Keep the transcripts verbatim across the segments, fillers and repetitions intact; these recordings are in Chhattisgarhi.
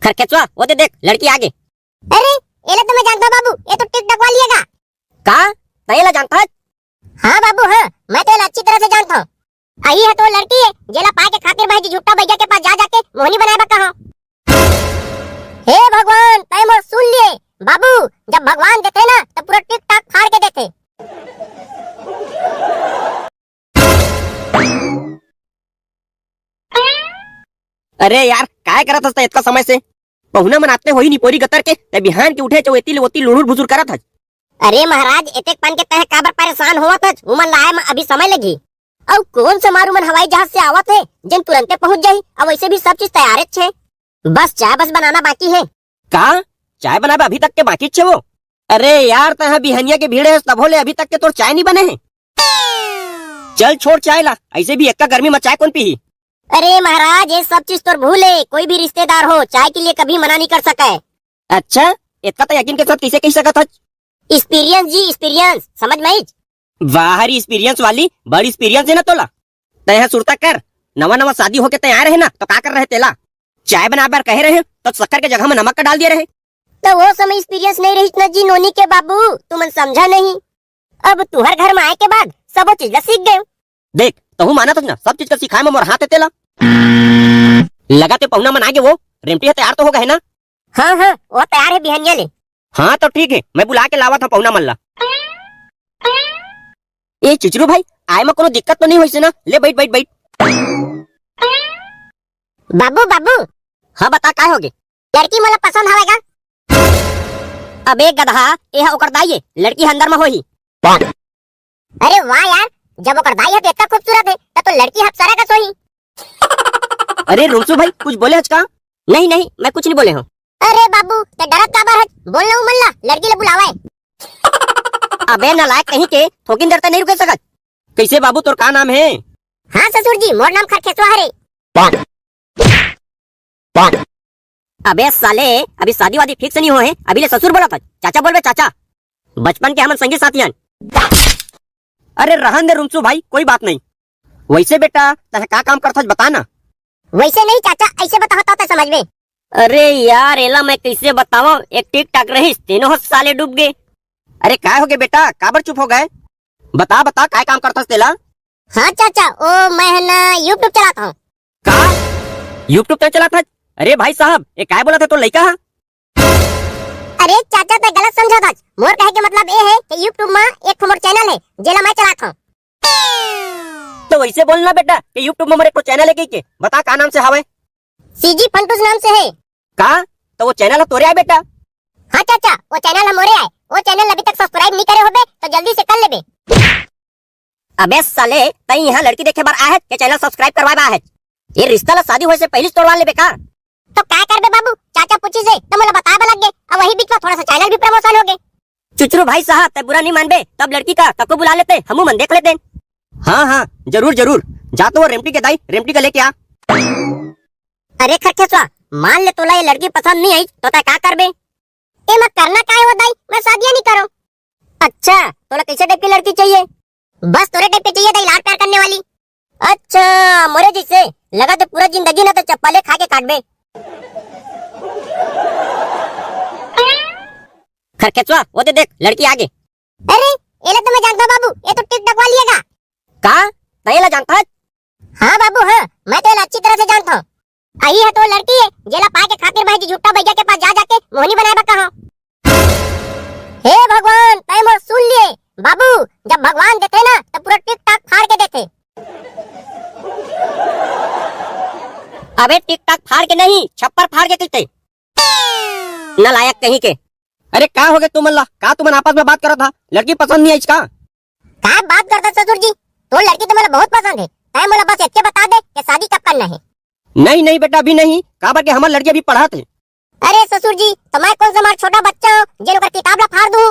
खरखेचवा, वो दे देख, लड़की आगे। अरे, एला तो मैं जानता हूँ बाबू, ये तो TikTok वाली है का? का? तैं एला जानता है? हाँ बाबू, हाँ, मैं तो एला अच्छी तरह से जानता हूँ। अही है तो लड़की है, जेला पाए के खातिर मैं जी झूठा भैया के पास जा जाके मोहनी बनाए बर कहा। हे भगवान, तैं मोर सुन लिए। बाबू, जब भगवान देथे ना, तो पूरा TikTok फाड़ के देथे। अरे यार, काय करत हस तैं इतका समय से? पहुना मन आते होही निपोरी गतर के, तैं बिहान के उठे चो एती ले ओती लुढ़ुर भुसुर करत हस। अरे महाराज, एतेक पन के तैं काबर परेशान होवत हस? उमन ला आए म अभी समय लगही। अउ कौन से मारू मन हवाई जहाज से आवत हे, जेन तुरंते पहुंच जाही? अउ वैसे भी सब चीज तैयार छे, बस चाय बस बनाना बाकी है। का? चाय बनाबे अभी तक के बाकी छे वो? अरे यार, तैं ह बिहनिया के भीड़ है, तभो ले अभी तक के तोर चाय नहीं बने है। चल छोड़ चाय ला, ऐसे भी एक्का गर्मी में चाय कौन पीही? अरे महाराज, ये सब चीज तोर भूल है, कोई भी रिश्तेदार हो, चाय के लिए कभी मना नहीं कर सका है। अच्छा, इतना तो यकीन के साथ कैसे कह सकत हच? एक्सपीरियंस जी, एक्सपीरियंस, समझ में आइच? वाह रे, एक्सपीरियंस वाली, बड़ एक्सपीरियंस है ना तोला। तैं ह सुरता कर, नवा नवा शादी होके तैं आए रहे ना, तो का कर रहे तेला? चाय बनाए बर कहे रहे, तो शक्कर के जगह में नमक का डाल दिए रहे। तो वो समय एक्सपीरियंस नहीं रही ना जी नोनी के बाबू, तुमन समझा नहीं। अब तुहर घर में आए के बाद सबो चीज ला सीख गए। देख, तहू मानत हस ना, सब चीज का सिखाए में मोर हाथ है तेला। लगा ते पहुना मन आगे वो, रेमटी ह तैयार तो हो गए है ना? हाँ, हाँ, वो तैयार है बिहनिया ले। हाँ, तो ठीक है, मैं बुला के लावत हूँ पहुना मन ला। ए चुचरू भाई, आए में कोनो दिक्कत तो नहीं होइसे ना? ले बैठ, बैठ, बैठ। बाबू, बाबू। हाँ, बता, काय होगे? लड़की मोला पसंद हवय गा। अबे गदहा, ए हा ओकर दाई ए, लड़की ह अंदर म होही। अरे वाह यार, जब ओकर दाई ह तो इतना खूबसूरत है, तब तो लड़की ह अप्सरा कस होही। अरे रुमसू भाई, कुछ बोले हच का? नहीं, नहीं, मैं कुछ नहीं बोले हूँ। अरे बाबू, ते डरत काबर हच? बोल ना उमन ला, लड़की ला बुलावे। अबे नालायक कहीं के, थोकिन देर तक नहीं रुके सकत। कैसे बाबू, तोर का नाम है? हाँ ससुर जी, मोर नाम खरखेसवा हरे। अबे साले, अभी शादी वादी फिक्स नहीं हो है, अभी ले ससुर बोला था। चाचा बोलबे चाचा। बचपन के हमन संगी साथी हन। अरे रहन दे रुमसू भाई, कोई बात नहीं। वैसे बेटा, तह का काम करथस बता ना। वैसे नहीं चाचा, ऐसे बताओ तो समझ में। अरे यार, एला मैं कैसे बतावं, एक ठीक ठाक रहिस, तेनो ह साले डूब गे। अरे काय हो गए बेटा, काबर चुप हो गए? बता बता, काय काम करथस तेला? हाँ चाचा, ओ मैं ह ना YouTube चलात हूँ। का? YouTube तय चलात हच? अरे भाई साहब, ये काय बोलत हे तोर लइका ह? अरे चाचा, तय गलत समझत हच। मोर कहे के मतलब ये है कि YouTube में एक ठो मोर चैनल है, जेला मैं चलात हूँ। तो वैसे बोल ना बेटा कि YouTube में मोर एक ठो चैनल है कहिके। बता का नाम से हवे? सीजी फंटूस नाम से है। का? तो वो चैनल ह तोरे आय बेटा? हाँ चाचा, वो चैनल ह मोरे आय। वो चैनल अभी तक सब्सक्राइब नहीं करे होबे तो जल्दी से कर लेबे। अबे साले, तई यहाँ लड़की देखे बर आए हच के चैनल सब्सक्राइब करवाए बर आए हच? ये रिश्ता ला शादी होए से पहले से तोड़वा लेबे का? तो का करबे बाबू, चाचा पूछिस हे तो मोला बताए बर लग गे। अब वही बीच में थोड़ा सा चैनल भी प्रमोशन हो गे। चुचरू भाई साहब, तय बुरा नहीं मानबे, तब लड़की का तको बुला लेते, हमू मन देख लेते। हाँ हाँ, जरूर जरूर। जा तो वो रेमटी के दाई, रेमटी का लेके आ। अरे खरखेसवा, मान ले तोला ये लड़की पसंद नहीं आई तो तय का करबे? एमा करना काय हो दाई, मैं शादियां नहीं करो। अच्छा, तोला कैसे टाइप की लड़की चाहिए? बस तोरे टाइप की चाहिए दाई, लाड़ प्यार करने वाली। अच्छा, मोरे जैसे? लगा तो पूरा जिंदगी ना तो चप्पले खा के काटबे। खरखेसवा, वो दे देख, लड़की आगे। अरे, एला तो मैं जानता हूँ बाबू, ये तो TikTok वाली है का? का? तय एला जानता है? हाँ बाबू, हाँ, मैं तो एला अच्छी तरह से जानता हूँ। अही है तो लड़की है, जेला पाए के खातिर मैं जी झूठा भैया के पास जा जाके मोहनी बनाए बर कहा। हे भगवान, तय मोर सुन लिए। बाबू, जब भगवान देथे ना, तो पूरा TikTok फाड़ के देथे। अबे TikTok फाड़ के नहीं, छप्पर फाड़ के कहते। नालायक कहीं के। अरे का हो गए तुमन ला? का तुमन आपस में बात करत हा? लड़की पसंद नहीं आई का? का बात करत हा ससुर जी? तोर लड़की तो मोला बहुत पसंद है। तय मोला बस इतके बता दे कि शादी कब करना है। नहीं नहीं बेटा, अभी नहीं, काबर के हमर लड़की अभी पढ़त है। अरे ससुर जी, तो मैं कौन सा मार छोटा बच्चा हूँ जेन ओकर किताब ला फाड़ दूँ?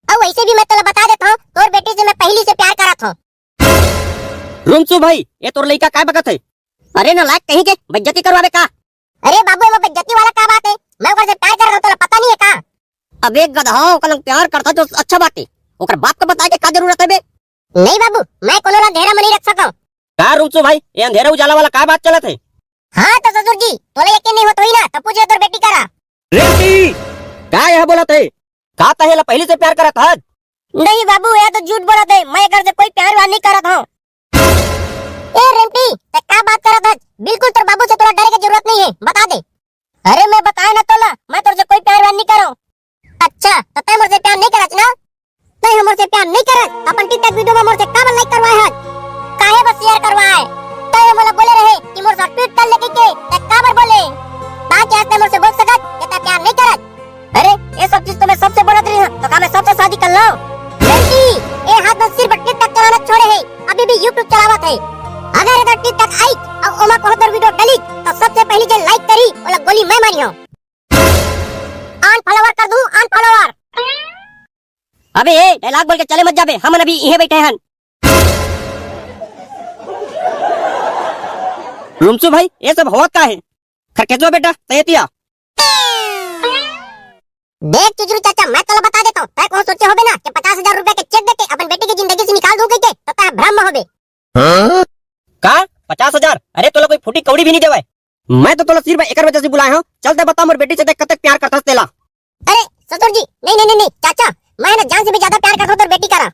अउ वैसे भी मैं तोला बता देता हूँ, तोर बेटी से मैं पहली से प्यार करत हूँ। रुमसू भाई, ये तोर लइका काय बकत है? अरे नालायक कहीं के, बेइज्जती करवाबे का? अरे बाबू, एमा बेइज्जती वाला का बात है? मैं ओकर से प्यार करत हूँ, तोला पता नहीं है का? अबे गधा, ओकर लंग प्यार करता तो अच्छा बात है, ओकर बाप का बताए के का जरूरत है बे? नहीं बाबू, मैं कोनो ला अंधेरा में नहीं रख सकता हूँ। का रुमसू भाई, ये अंधेरा उजाला वाला का बात चलत है? हाँ तो ससुर जी, तोला यकीन नहीं होत होही ना, तो पूछ ले तोर बेटी करा। रेवती, का यह बोलत हे? का तैं एला पहिली से प्यार करत हस? नहीं बाबू, यह तो झूठ बोलत हे, मैं एकर से कोई प्यार व्यार नहीं करत हूँ। ए रेमटी, तैं का बात करत हस? बिल्कुल तोर बाबू से तोला डरे के जरूरत नहीं है, बता दे। अरे मैं बताए ना तोला, मैं तोर से कोई प्यार व्यार नहीं करो। अच्छा, तो तैं मोर से प्यार नहीं करत ना? तैं हमर से प्यार नहीं करत, अपन TikTok video में मोर से काबर like करवाए हस? काहे बस share करवाए? तैं मोला बोले रहे कि मोर साथ tweet कर ले कहिके, तैं काबर बोले? बाकी आज तैं मोर से बोल सकत कि तैं प्यार नहीं करत? अरे, ये सब चीज तो मैं सबसे बोलत रही हूँ, तो का मैं सबसे शादी कर लूं? लड़की, ये हाथ में सिर्फ TikTok चलाना छोड़े है, अभी भी YouTube चलावत है। अगर इधर TikTok आई और ओमा को उधर video डली, तो सबसे पहली जो like करी, ओला गोली मैं मारी हूँ। Unfollower कर दूं, unfollower। अबे ए, dialogue बोल के चले मत जाबे, हमन अभी इहे बैठे हन। रुमसू भाई, ये सब होवत का है? खरखेचवा बेटा, तैं एती आ। देख चुजरू चाचा, मैं तोला बता देता हूँ, तैं कौन सोचे होबे ना कि पचास हजार रुपया के cheque देके अपन बेटी के जिंदगी से निकाल दूं कहिके, तो तैं भ्रम में होबे। का? पचास हजार? अरे तोला कोई फूटी कौड़ी भी नहीं देवय। मैं तो तोला सिर्फ एकर वजह से बुलाए हूँ। चल तैं बता मोर बेटी से तैं कतक प्यार करथस तेला। अरे ससुर जी, नहीं, नहीं, नहीं, नहीं, चाचा, मैं ना जान से भी ज्यादा प्यार करता हूँ तोर बेटी करा।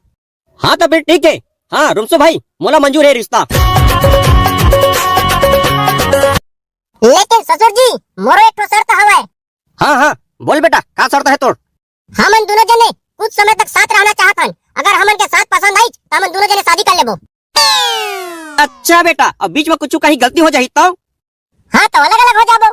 हाँ तो फिर ठीक है। हाँ रुमसू भाई, मोला मंजूर है रिश्ता। लेकिन ससुर जी, मोरो एक ठो शर्त हवय। हाँ, हाँ, बोल बेटा, का शर्त है तोर? हमन दोनों जने कुछ समय तक साथ रहना चाहत हन। अगर हमन के साथ पसंद आई, तो हमन दोनों जने शादी कर लेबो। अच्छा बेटा, अब बीच में कुछ कहीं गलती हो जाही तो? हाँ, तो अलग-अलग हो जाबो।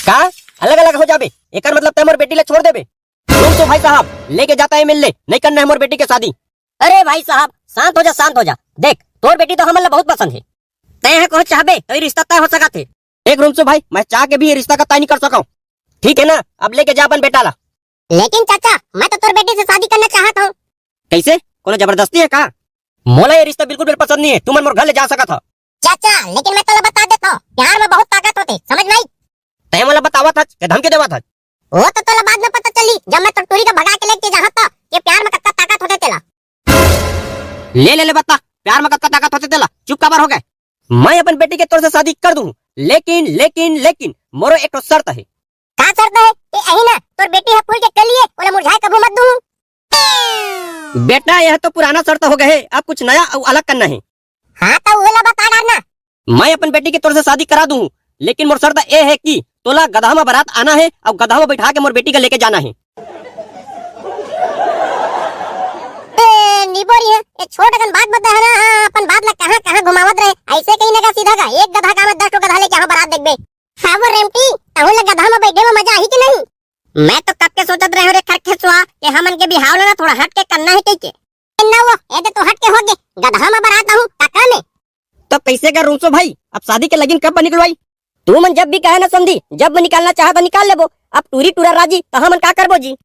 का? अलग-अलग हो जाबे? एकर मतलब तैं मोर बेटी ला छोड़ देबे? रुमसू भाई साहब, लेके जाता है मिल ले, नहीं करना है मोर बेटी के शादी। अरे भाई साहब, शांत हो जा, शांत हो जा। देख, तोर बेटी तो हमन ला बहुत पसंद है। तैं ह कहो चाहबे, तो ये रिश्ता तय हो सकत है। देख रुमसू भाई, मैं चाह के भी ये रिश्ता का तय नहीं कर सकूं। ठीक है ना, अब लेके जा अपन बेटा ला। लेकिन चाचा, मैं तो तोर बेटी से शादी करना चाहत हूँ। कैसे? कोनो जबरदस्ती है का? मोला ये रिश्ता बिल्कुल भी पसंद नहीं है, तुमन मोर घर ले जा सकत हो। चाचा, लेकिन मैं तोला बता देत हूँ, प्यार में बहुत ताकत होते, समझ में आई? तैं मोला बतावत हच के धमकी देवत हच? वो तो तोला बाद में पता चली, जब मैं तोर टूरी के भगा के लेके जाहूँ तो, ये प्यार में कतका ताकत होते तेला। ले, ले, ले बता, प्यार में कतका ताकत होते तेला, चुप काबर हो गए? मैं अपन बेटी के तोर से शादी कर दूँ, लेकिन, लेकिन, लेकिन मोरो एक ठो शर्त है। का शर्त है? ये अही ना, तोर बेटी ह फूल के कली ए, ओला मुरझाए कभू मत दूँ। बेटा, यह तो पुराना शर्त हो गए है, अब कुछ नया अउ अलग करना है। हाँ, तो ओला बता डारना। मैं अपन बेटी के तोर से शादी करा दूँ, लेकिन मोर शर्त ए है कि तोला गदहा में बारात आना है और गदहा में बैठा के मोर बेटी का लेके जाना है। ए, निबोरी है, ये छोट अकन बात बता है ना, हाँ, अपन बात ला कहाँ, कहाँ घुमावत रहे, ऐसे कहीं ना सीधा का, एक गदहा का में दस ठो गदहा लेके यहाँ बारात देखबे। हाँ वो रेमटी, तहू ला गदहा में बैठे में मजा आही कि नहीं? मैं तो कब के सोचत रहे हूँ रे खरखेसवा, कि हमन के बिहाव ला ना थोड़ा हट के करना है कहिके। ना वो, ये दे तो हट के हो गए, गदहा में बारात आहू, काका में। तो कैसे कर रूसो भाई, अब शादी के लगन कब निकलवाई? तू मन जब भी कहे ना समधी, जब मैं निकालना चाहे तो निकाल लेबो। अब टूरी टूरा राजी तो हमन का करबो जी?